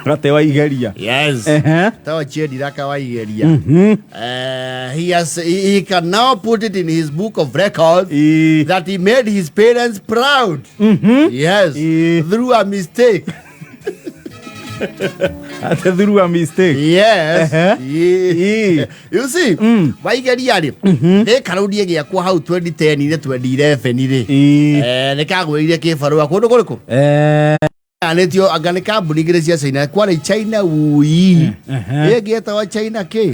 Rate wa igeria. Yes. Tawa Chediraka wa Igeria. He can now put it in his book of records that he made his parents proud. Yes. Through a mistake. Ate through a mistake. Yes. Ii. You see, Waigeria rĩ, nĩ karaũndie gĩakwa hau 2010 nĩ 2011 rĩ. Nĩ kagwĩrire kĩbarũa kũndũ kũrĩkũ? Anĩtio anga nĩ kambuni igĩrĩ cia China, kwarĩ China Wuyi. Ĩngĩ yetagwo China kĩ?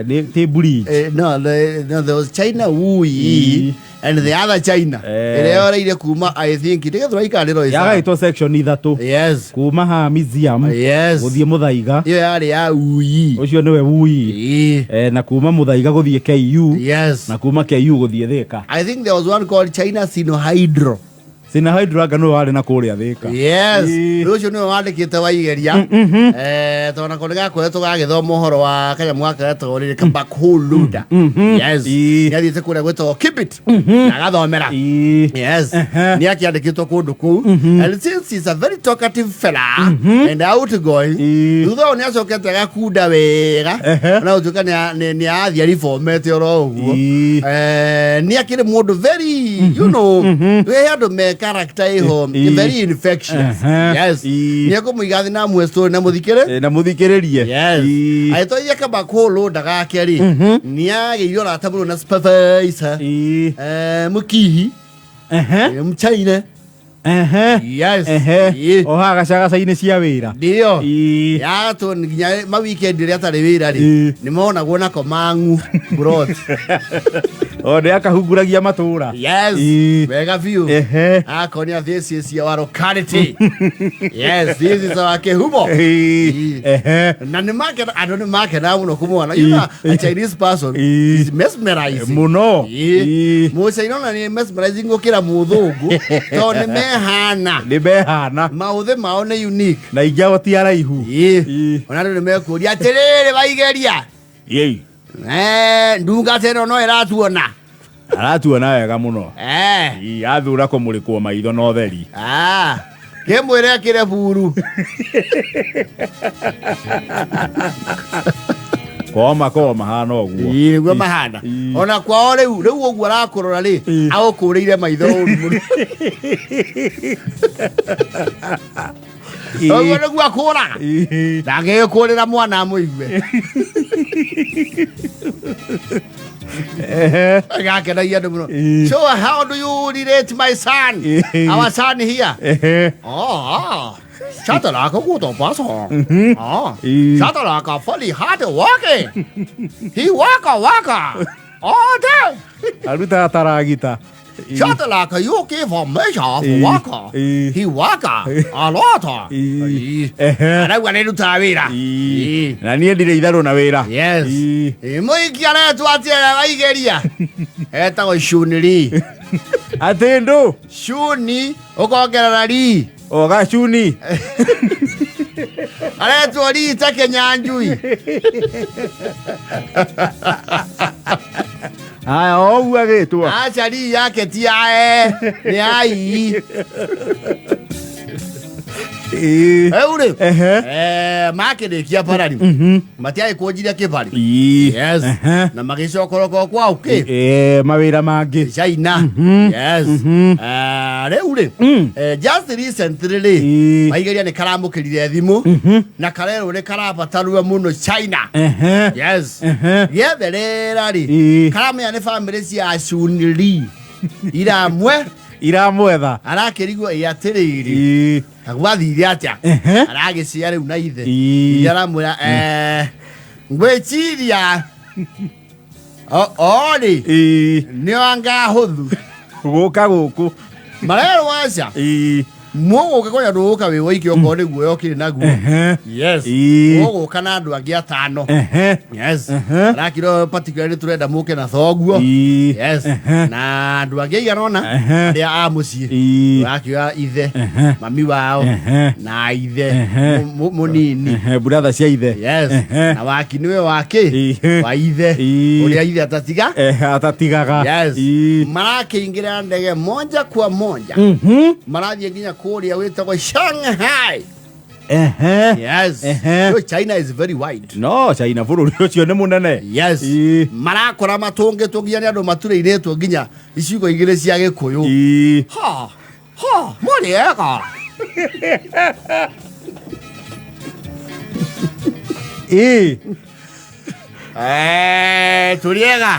Nĩ ti bridge. No, no, there was China Wuyi and the other China. Ĩrĩa yoreire kuma, I think, nĩgetha ikanĩro. Yagaĩtwo section ithatũ. Kuma haha museum. Gũthiĩ Mũthaiga. Ĩyo yarĩ ya Wuyi. Ũcio nĩwe Wuyi. Na kuma Mũthaiga gũthiĩ KU. Na kuma KU gũthiĩ Thĩka. I think there was one called China Sinohydro. Sinohydro anga nĩwe warĩ na kũrĩa Thĩka. Yes. Rĩu ũcio nĩwe wandĩkĩte Waigeria. Tondũ nako nĩgakoretwo gagĩthoma ũhoro wa kanyamũ gaka getagwo rĩrĩ ka backhoe loader. Yes. Nĩathiĩte kũrĩa gwĩtagwo Kibit na agathomera. Yes. Nĩ akĩandĩkĩtwo kũndũ kũu. And since he's a very talkative fella and outgoing, thutha ũyũ nĩacokete agakunda wega na gũtuĩka nĩ athiĩ aribomete oro ũguo. Nĩ akĩrĩ mũndũ very, wĩ andũ me character ĩho very infectious. Yes. Nĩ ekũmũiga thĩ na amwe story na mũthikĩrĩ. Na mũthikĩrĩrie. Yes. Agĩtwarithia kabakũlũ gake rĩ, nĩ agĩire ũrata mũno na supervisor mũkihi mchaina. Yes. O haha gacagaca-inĩ cia wĩra. Ndio. Yatwo nginya ma weekend rĩrĩa atarĩ wĩra rĩ, nĩ monagwo nako mang'u brot. O nĩ akahunguragia matũra. Yes. Wega biũ. Akonia this is your locality. Yes, this is our Kehumo. Na nĩ makena, andũ nĩ makenaga mũno kũmwona. You know, a Chinese person is mesmerizing. Mũno. Mũcaina ona nĩ mesmerizing gũkĩra mũthũngũ tondũ nĩ mehana. Nĩ mehana. Maũthĩ mao nĩ unique. Na ingĩ ao ti araihu. Ona andũ nĩ mekũria atĩrĩrĩ, Waigeria. Ndungata ĩno no ĩratuona. Aratuona wega mũno. Athura kũmũrĩkwo maitho na ũtheri. Ah, kĩmwĩre ekĩre buru. Kwao makoragwo mahana ũguo. Ii, nĩguo mahana. Ona kwao rĩu ũguo arakũrora rĩ, agũkũrĩire maitho ũru mũno. Ũguo nĩguo akũraga. Ndangĩgĩkũrĩra mwana amũigue. Gakenagia andũ mũno. So how do you relate my son? Our son here. Oh, Shadrach good person. Oh, Shadrach very hard working. He work work all day. Arutaga taragita. Shadrach, you give a measure of worker. He work a lot. Arauga nĩ rutaga wĩra. Na niĩ ndirĩ itherũ na wĩra. Yes. Mũikia aretwo atĩa Waigeria? Etagwo Shuni. Atĩ ndũ? Shuni ũkongerera ri. O gacuni. Aretwo ri ta Kenyanjui. Haya, o ũguo agĩtwo. Aca, ri yake ti ya e, nĩ ya ii. Rĩu rĩ, makĩrĩkia parari matiagĩkũnjire kĩbari. Yes. Na magĩcokoroko kwao kĩ. Mawĩra mangĩ. China. Yes. Rĩu rĩ, just recently rĩ, Waigeria nĩ karamũkĩrire thimũ na karerwo nĩ karabatarwo mũno China. Yes. Gĩetherera rĩ, karamenya nĩ bamĩrĩ cia Chun-Li iramwe Iramwetha. Arakĩrigwo ĩ atĩrĩrĩ, kagwathire atĩa? Aragĩcia rĩu na ithe. Ithe aramwĩra, ngwĩciria o rĩ nĩ anga hũthu gũka gũkũ. Marerwo aca, mũgũka kwanja ndũgũka wĩ woike, okorwo nĩ guoya ũkĩrĩ naguo. Yes. Ũgũka na andũ angĩ atano. Yes. Arakĩrwo particularly tũrenda mũke na thoguo. Yes. Na andũ angĩ aigana ũna arĩa a mũciĩ. Ũrakiuga ithe, mami wao na ithe mũnini. Brother cia ithe. Yes. Na waki nĩwe wake wa ithe ũrĩa ithe atatiga. Atatigaga. Yes. Marakĩingĩra ndege moja kwa moja, marathiĩ nginya kũrĩa wĩtagwo Shanghai. Ehe. Yes. Ehe. So China is very wide. No China bũrũri ũcio nĩ mũnene. Yes. Ĩĩ. Marakora matũngĩtwo nginya nĩ andũ maturĩirĩtwo nginya icigo igĩrĩ cia Gĩkũyũ. Ĩĩ. Ha ha mũrĩega. Ĩĩ. Eh, tũrĩega.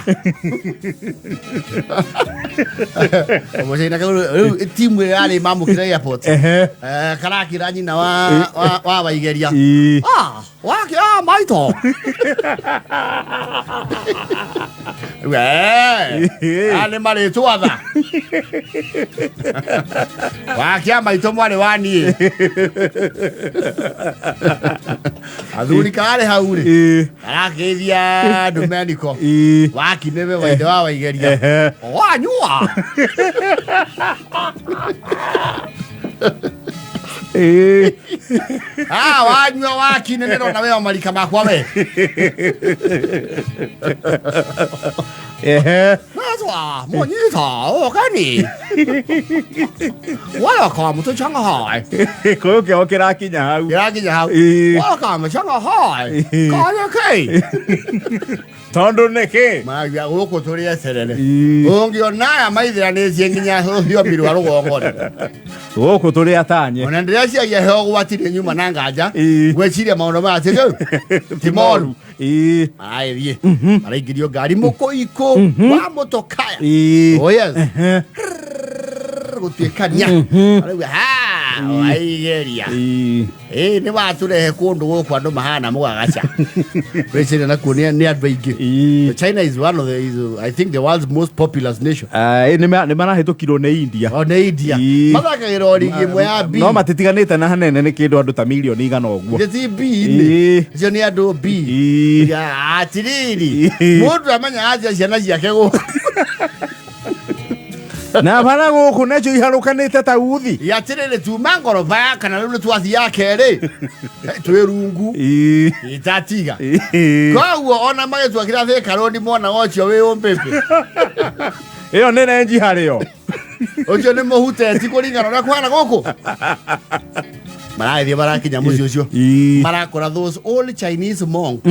Mũcaina kau rĩu timu ĩrĩa yarĩ mamũkĩra airport. Ehe. Eh, karakĩra nyina wa wa, wa Waigeria. Ĩĩ. Ah, wake ah maito. We, ah nĩ marĩtwatha. Wake a maitũ mwarĩ wa niĩ. Athuri karĩ hau rĩ. Ĩĩ. Arakĩithia Domenico. Ĩĩ. Waki nĩwe waithe wa Waigeria. Ehe. Wanyua. Ĩĩ. Ah, wanyua waki nĩ ndĩrona we wa marika makwa we. Ehe. 那莫妮塔，我看你，我要看上海， Gĩkũyũ kĩao kĩrakinya hau. 给他给好， Ĩĩ. 我看上海， Ĩĩ. 看着可以。 Tondũ nĩkĩ? Maragia gũkũ tũrĩ eterere Ĩĩ. ũngĩona aya maithĩranĩtie nginya rũthiomi rwa rũgongo rĩ Gũkũ tũrĩ atanye. ona ndĩreciagia he ũgwati nĩ nyuma na nganja Ĩĩ. ngwĩciria maũndũ maya ti rĩu ti moru Ĩĩ. maragĩthiĩ maraingĩrio ngari mũkũikũ wa mũtokaya Ĩĩ. Oh yes. Ehe. Gũtuĩkania arauga ha waigeria. Ĩĩ. Ĩĩ nĩ watũrehe kũndũ gũkũ andũ mahana mũgagaca wĩciria nakuo nĩ andũ aingĩ. Ĩĩ. China is one of the is, I think the world's most populous nation. Ah, ĩ, nĩ marahĩtũkirwo nĩ India. O nĩ India. Ĩĩ. Mathakagĩra o rigi ĩmwe ya B. No matitiganĩte na hanene nĩ kĩndũ andũ ta mirioni igana ũguo. Nĩ ti B inĩ. Ĩĩ. Icio nĩ andũ B. Ĩĩ. Ya, atiriri. Ĩĩ. Mũndũ amenya atĩa ciana ciake gũkũ. Na bara gũkũ nacio iharũkanĩte ta uthi. Ya atiriri tuma ngoroba ya kana rĩu nĩ twathiĩ ya kerĩ. Twĩ rungu. Ĩĩ. Itatiga. Ĩĩ. Koguo ona magĩtuakĩra Thika Road mwana ũcio wĩ ũmbĩmbĩ. Ĩyo nĩ renji harĩo. Ũcio nĩ mũhuteti kũringana ũrĩa kũhana gũkũ. Maragĩthiĩ marakinya mũciĩ ũcio. Ĩĩ. Marakora those old Chinese monks.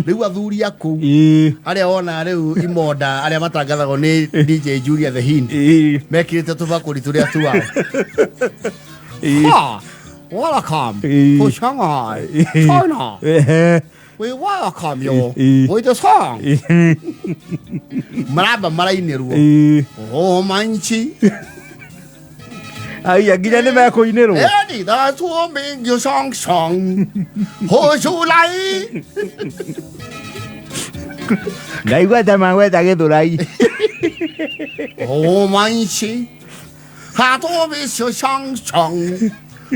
Rĩu athuri a kũu Ĩĩ. arĩa wona rĩu imonda arĩa matangathagwo nĩ DJ Julia the Hind Ĩĩ. mekĩrĩte tũbakũri tũrĩa tuao. Ĩĩ. Ha! Welcome Ĩĩ. to Shanghai, China. Ehe. We welcome you Ĩĩ. with the song. Ĩĩ. Maramba marainĩrwo. Ĩĩ. Oh, manchi. Aiya nginya nĩ mekũinĩrwo. 你的聪明就上上，何处来？ Ndaigua ta magweta gĩthũrai. 我们是哈多米就上上，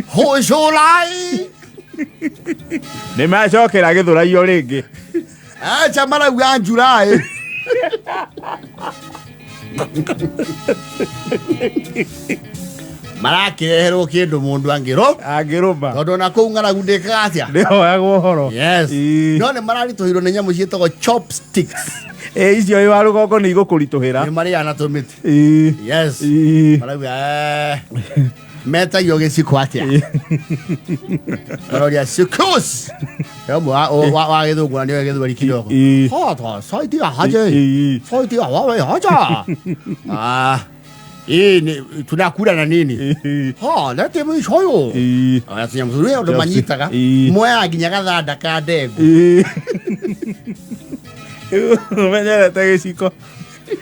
何处来？ Nĩ macokera gĩthũrai o rĩngĩ. Acha marauga July. Marakireherwo kindu mundu angiro Angĩrũma. tondu ona kuu ng'aragu ndĩkaga atia. Nĩhoyagwo ũhoro. Yes. Ĩĩ. No nĩ mararitũhirwo nĩ nyamũ ciĩtagwo chopsticks. Ĩ icio wĩ wa rũgongo nĩ igũkũritũhĩra. Nĩ marĩaga na tũmĩtĩ. Ĩĩ. Yes. Ĩĩ. Marauga metagio gĩciko atĩa? Maroria excuse. Yo wa gĩthũngũ na nĩoĩ gĩthweri kidogo. Ĩĩ. Hata saidia haje. Ĩĩ. Saidia wawe haja. Ah. Ĩĩ ni tunakula na nini? Ĩĩ. Ha, lete me show you. Ĩĩ. Aya tunyamũ tũrĩa andũ manyitaga. Ĩĩ. Moyaga nginya gathanda ka ndengũ. Ĩĩ. Ũmenyerete gĩciko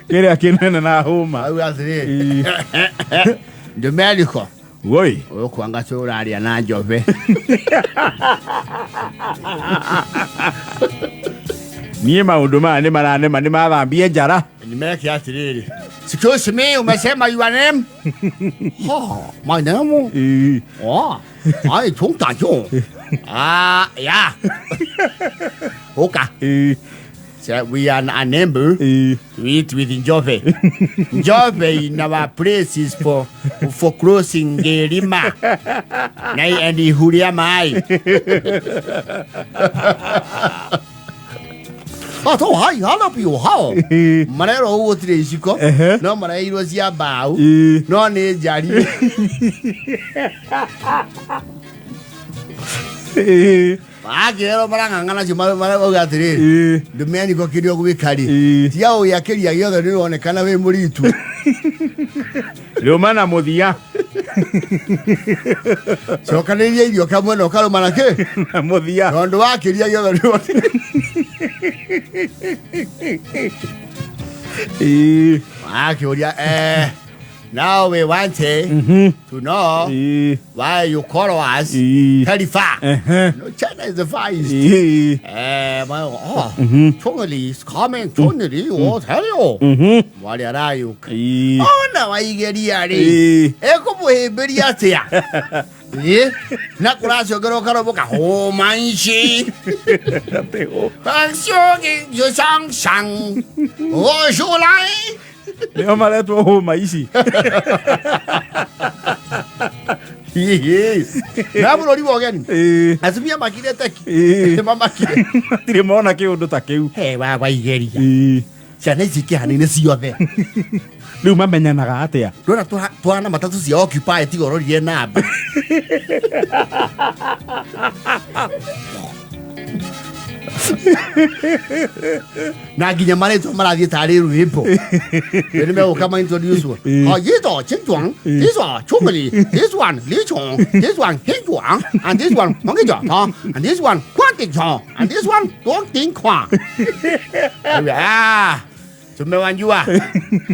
kĩrĩa kĩnene na hũma. Auga atĩrĩrĩ. Ĩĩ. Domenico. Woi. Ũyũ kwanga ũraria na njobe. Niĩ maũndũ maya nĩ maranema nĩ mathambie njara. Nimeke atĩrĩrĩ. Excuse me, umesema your name? Ha, my name? Ĩĩ. Oh, I 从大雄。Ah, yeah. Okay. Ĩĩ. So we are a neighbor. Ĩĩ. We eat with Njove. Njove in our place is for crossing Gerima. Na and Ihuria mai. Ah, to hai hala bi hao. Ĩĩ. Marerwo ũguo gũtirĩ iciko Ehe. no marairwo cia mbaũ Ĩĩ. no nĩ njari. Akĩrerwo marang'ang'ana cio marauga atĩrĩrĩ, ndũmeniko kĩrĩa ũgwĩka rĩ, tiga gũgĩakĩria gĩothe nĩ ũronekana wĩ mũritu. Rĩũma na mũthia. Cokanĩrĩria irio kamwe na ũkarũma na kĩ? Na mũthia. Tondũ wakĩria gĩothe nĩ ũronekana. Akĩũria, now we want to know why you call us very far. No, China is the Far East. Oh, Chongli is coming. Chongli, what tell you? Mwarĩ arayũka. Ona waigeria rĩ. Ĩkũmũhĩmbĩria atĩa? Ĩ, na kũracongerwo karobo ka hũmaici. Bangxiong, Nĩo maretwo hũma ici. Yes. Na bũrũri wa ũgeni. Atumia makire teki. Mamakire. Matirĩ mona kĩũndũ ta kĩu. He wa waigeria. Ciana ici ikĩhanaine ciothe. Rĩu mamenyanaga atĩa? Ndona twana matatũ cia occupy tiga ũrorire namba. Na nginya marĩtwa marathiĩ tarĩ rwĩmbo. Rĩu nĩ megũka ma introduce wo. Oh, yito, chingchuang, this one, chungli, this one, li chong, this one, he chuang, and this one, hong ki and this one, kwan ding chong, and this one, dong ding kwa. Ah, tumewanjua.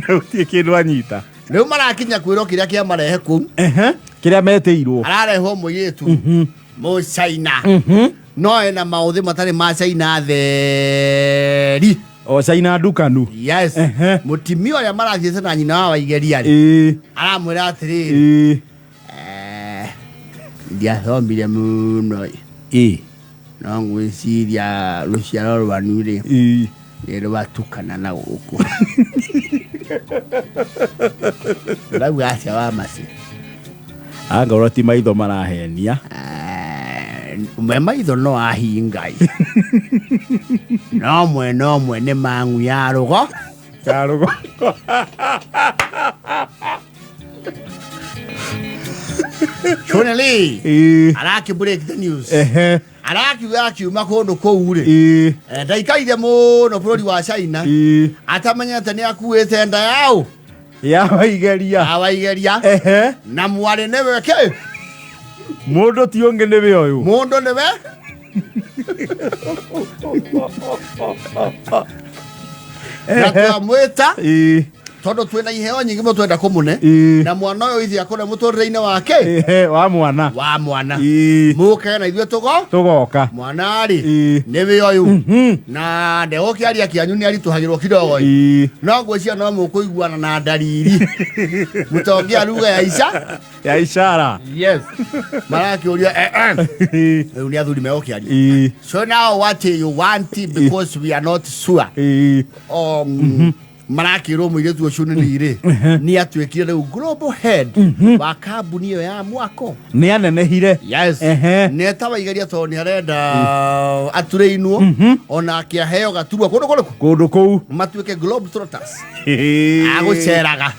Gũtirĩ kĩndũ anyita. Rĩu marakinya kwĩrwo kĩrĩa kĩamarehe kũu. Kĩrĩa metĩirwo. Ararehwo mũirĩtu mũcaina. No ena maũthĩ matarĩ ma China theri. O China ndukanu. Yes. Mũtimia ũrĩa marathiĩte na nyina wa Waigeria rĩ. Aramwĩra atĩrĩrĩ. Ndiathomire mũno. No ngwĩciria rũciaro rwanyu rĩ. Nĩ rwatukana na gũkũ. Ũrauga atĩa wa maci? Angorwo ti maitho marahenia. Me maitho no ahingai. No mwena ũmwe nĩ mang'u ya rũgo. Ya rũgo. Choneli. Araki break the news. Arakiuga akiuma kũndũ kũu rĩ. Ndaikaire mũno bũrũri wa China. Atamenyete nĩ akuĩte nda yao. Ya Waigeria. Ya Waigeria. Na mwarĩ nĩwe kĩ? Mũndũ ti ũngĩ nĩwe ũyũ. Mũndũ nĩwe? Na twamwĩta tondũ twĩna iheo nyingĩ mũno twenda kũmũne. Na mwana ũyũ ithe akũre mũtũrĩre-inĩ wake. Wa mwana. Wa mwana. Mũke na ithuĩ tũgoka. Mwana rĩ nĩwe ũyũ. Na ndegũkĩaria kĩanyu nĩ aritũhagĩrwo kidogo. No ngwĩciria no mũkũiguana na ndariri. Mũtongia lugha ya ica. Ya ishara. Yes. Marakĩũria rĩu nĩ athuri megũkĩaria. So now what you want because we are not sure. Marakĩrwo mũirĩtu ũcio nĩ rĩ nĩ atuĩkire rĩu global head wa kambuni ĩyo ya mwako. Nĩ anenehire. Yes. Nĩ eta Waigeria tondũ nĩ arenda aturĩinwo ona akĩaheo gaturwa kũndũ kũrĩkũ? Kũndũ kũu. Matuĩke globe trotters. Agũceraga.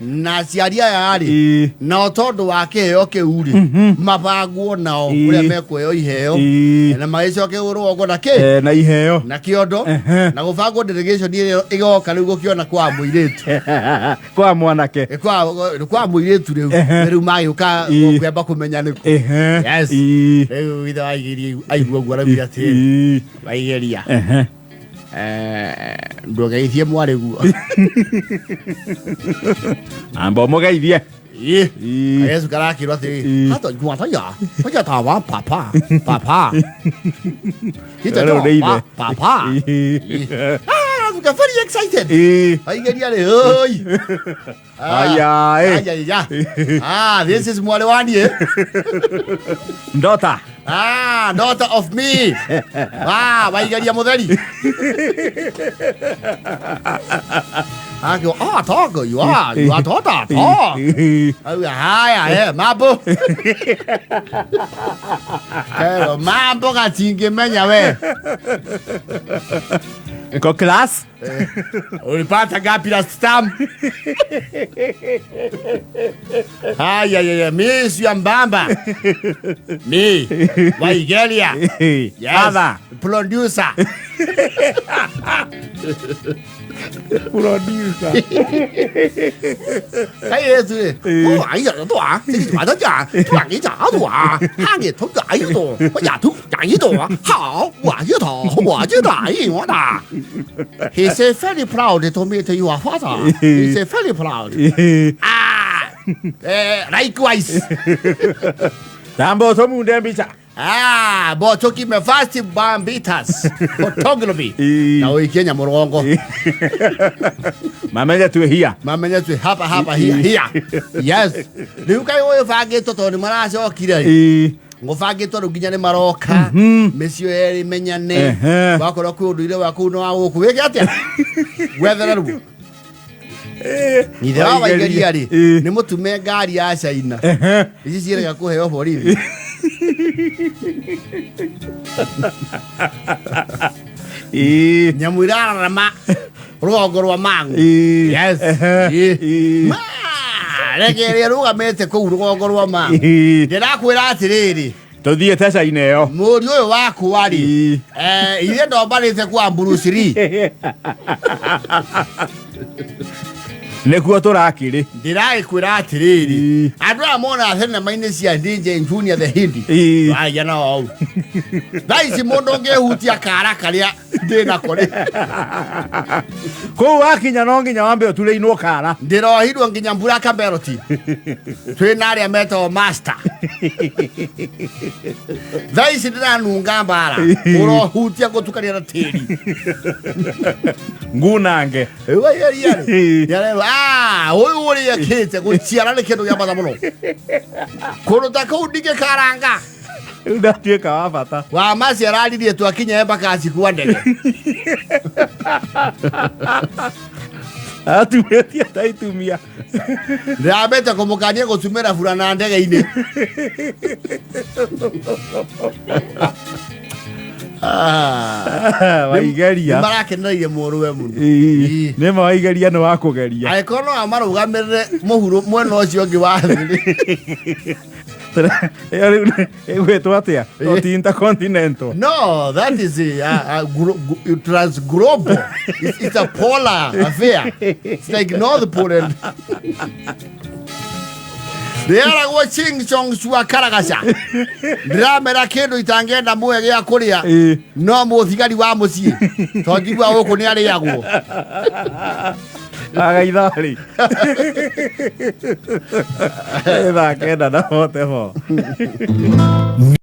Na aciari aya rĩ nao tondũ wa kĩheo kĩu rĩ mabangwo nao ũrĩa mekuheo iheo na magĩcoke rũgongo na kĩ? Na iheo. Na kĩondo na gũbangwo delegation ĩrĩa ĩgoka rĩu gũkĩona kwa mũirĩtu. Kwa mwanake. Kwa mũirĩtu rĩu. Rĩu magĩũka kwamba kũmenya nĩkũ. Yes. Rĩu ithe Waigeria aigua ũguo araugire atĩrĩrĩ. Waigeria. Ndũgeithie mwarĩ guo. Amba ũmũgeithie. Yesu karakirwo atĩrĩrĩ. Hato juatoya. Toja tawa papa. Papa. Ita papa. Ah, very excited. Waigeria rĩ. Oi. Aya, aya. Ah, this is mwarĩ wa niĩ. Daughter. Ah, daughter of me. Ah, Waigeria mũtheri. Ah, talk, you are daughter, talk. Haya, mambo. Mambo gatingĩmenya we. Ko class? Ulipata ngapi last time? Haya ya mi si mbamba. Mi Waigeria. Yes. Father. Producer. Producer. 哎，对，我哎呀，多啊，这个的讲，突给咋多啊，他给头打一多，我压头打一多，好，我就头，我就打一我打。He said very proud to meet your father. He said very proud. 啊，likewise. Tambo tomunde mbica. Ah, bo talking my first bambitas photography. Na ũikie nyamũrongo. Mamenye twĩ hia. Mamenye twĩ hapa hapa hia hia. Yes. Rĩu kaĩ ũgĩbangĩtwo tondũ nĩ maracokire. Ngũbangĩtwo rĩu nginya nĩ maroka. Mĩciĩ yerĩ menyane. Wakorwo kwĩ ũndũire wa kũu na wa gũkũ wĩke atĩa? Gwethere ruo. Ithe wa Waigeria rĩ nĩ mũtume ngari ya China. Ici ciĩrĩga kũheo borithi. Nyamũ irararama rũgongo rwa Mang'u. Yes. Reke ĩrĩa ĩrũgamĩte kũu rũgongo rwa Mang'u. Ndĩrakwĩra atĩrĩrĩ, Tũthiĩte China ĩyo. Mũriũ ũyũ wakwa rĩ, ithe ndombanĩte kwa Bruce Lee. Nĩkuo tũrakĩrĩ. Ndĩragĩkwĩra atĩrĩrĩ, andũ aya monaga thenema-inĩ cia DJ Junior the Hindi. Waria nao hau. Thaa ici mũndũ ũngĩhutia kara karĩa ndĩnako rĩ. Kũu wakinya no nginya wambe ũturĩinwo kara. Ndĩrohirwo nginya black belt. Twĩna arĩa metagwo master. Thaa ici ndĩranunga mbara. Ũrohutia ngũtukania na tĩri. Ngunange. Ũyũ ũrĩa ekĩte gũciara nĩ kĩndũ gĩa bata mũno. Kũndũ ta kũu ndingĩkaranga. Rĩu ndatuĩka wa bata. Wa maci araririe twakinya Embakasi kwa ndege. Atumĩtie ta itumia. Ndĩrambĩte kũmũkania gũtumĩra burana ndege-inĩ. Waigeria. Nĩmarakenereire mũrũwe mũno. Nĩma Waigeria nĩ wa kũgeria. Angĩkorwo no amarũgamĩrĩre mũhuro mwena ũcio ũngĩ wa thĩ. Ĩyo rĩu ĩgwĩtwo atĩa? To ti intercontinental. No, that is a transglobal. It's a polar affair. It's like North Pole and Ndĩraragwo ching chong cua karagaca. Ndĩramera kĩndũ itangĩenda muoe gĩa kũrĩa. No mũthigari wa mũciĩ. Tondũ njigua gũkũ nĩ arĩagwo. Agaitharĩ. Thaa 9:44.